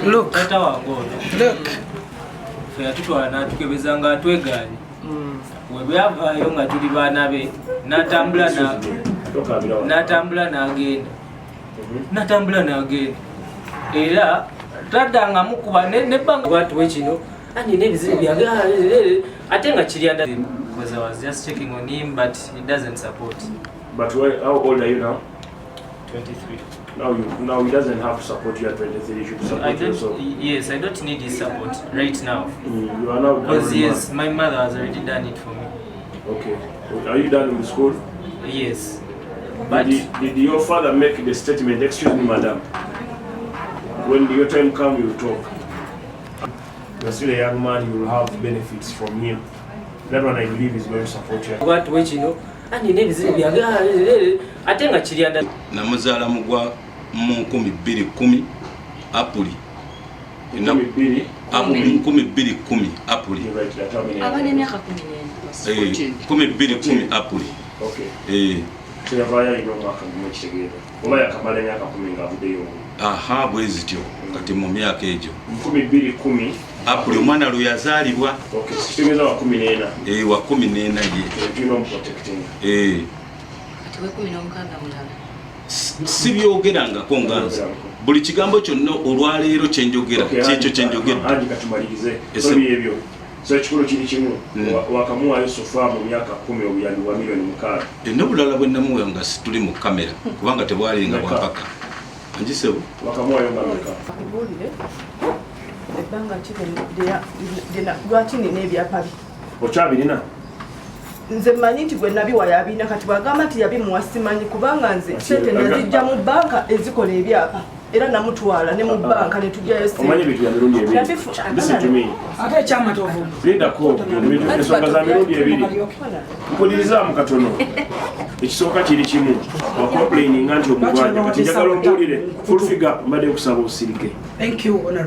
Look. Taata wange ono. Look. Ffe yatutwala n'atukebeza nga atwegaanye. We byavaayo nga tuli baana be, n'atambula na Tokaabira wano. n'atambula n'agenda. N'atambula n'agenda. Era taddangamu kuba nebbanga bwatuwe kino ani n'ebizibu byange, ah, eh, eh, ate nga kiri under, because I was just checking on him, but he doesn't support. But how old are you now? 23. Now he doesn't have to support you at 23. You should support I don't, yourself. Yes, I don't need his support right now. You are now Because grown yes, my mother has already done it for me. man. Okay. Are you done with school? Yes. But Did your father make the statement, "Excuse me, madam, when your time comes, you talk"? You're still a young man, you will have benefits from him. That one I believe is going to support you. Bwatuwe kino ani n'ebizibu byange, ah, eh, eh, ate nga kiri under Namuzaala mugwa mu 2010 Apuli. 20. 2010 Apuli. You write that, how many? Aba n'emyaka 14. Eh, 2010 Apuli. Okay. Eh, Kyeyavaayo alina omwaka gumu, ekitegeeza oba yakamala emyaka 10 ng'avuddeyo. Aha, bwe zityo kati mu myaka egyo. 2010. Apuli omwana lwe yazaalibwa. Okay, kitegeeza wa 14. Eh, wa 14 ye. Tulina omuprotecting. Eh, Kati we 16 mulala. Sibyogerangako nga nze buli kigambo kyonna olwaleero kyenjogera kyekyo kyenjogedde. Angi katumalirize. Ese- Sobi ebyo, so ekikulu kiri kimu. Wakamuwaayo so far mu myaka 10 obuyambi bwa miliyoni 6. Eh, n'obulala bwe namuwa nga situli mu kamera kubanga tebwalinga Meka? bwampaka angisebo. Wakamuwaayo nga meka? Akubuulire ebbanga ki lwaki nina ebyapa bye. Okyabirina? Nze mmanyi nti gwe nabiwa yabirina. Kati bwagamba nti yabimuwa, simanyi, kubanga nze sente nazijja mu banka ezikola ebyapa era namutwala ne mu banka ne tujjayo Omanyi ebintu bya mirundi ebiri. Listen to me. Ate ekyamatovu. Lindako, ebintu ensonga za mirundi ebiri. Mpulirizaamu katono. Ekisooka kiri kimu, wacomplaininga nti omugwanja. Kati njagala ombuulire, full figure, mbadde nkusaba osirike. Thank you, Honorable.